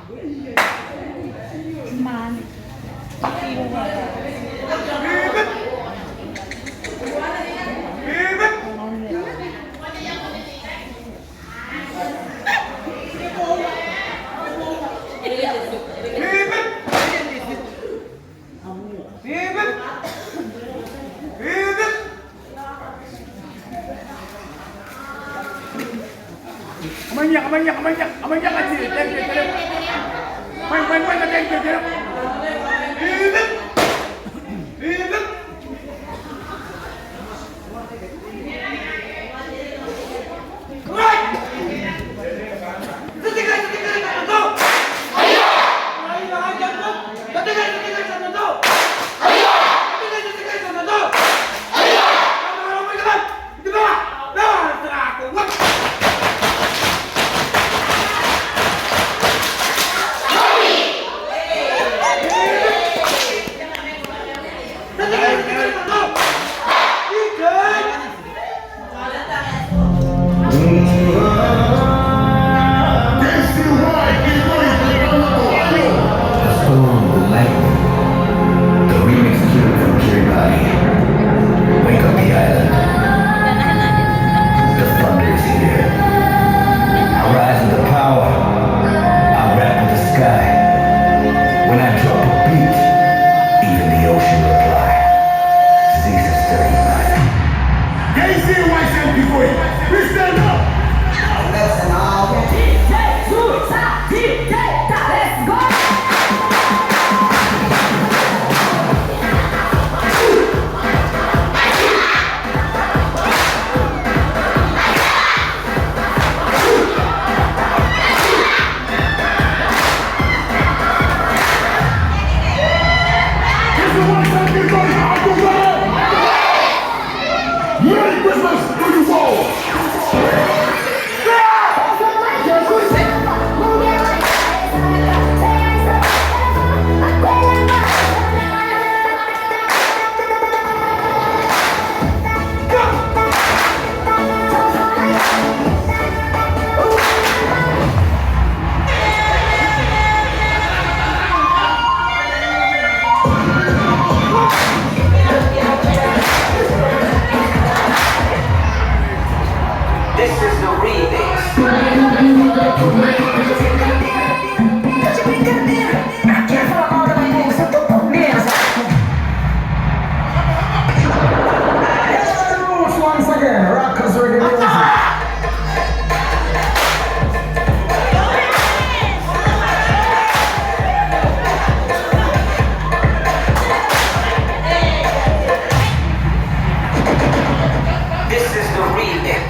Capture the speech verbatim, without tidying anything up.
The Storm, the Lightning, the remix tune from Kiribati. Wake up the island. The thunder is here. I rise with the power. I rap with the sky. When I drop a beat, even the ocean reply. This is thirty-nine. K C Y seventy-three. Please stand up. Merry Christmas to you all. This is the remix. Once again, Rockers Reggae Music. This is the remix.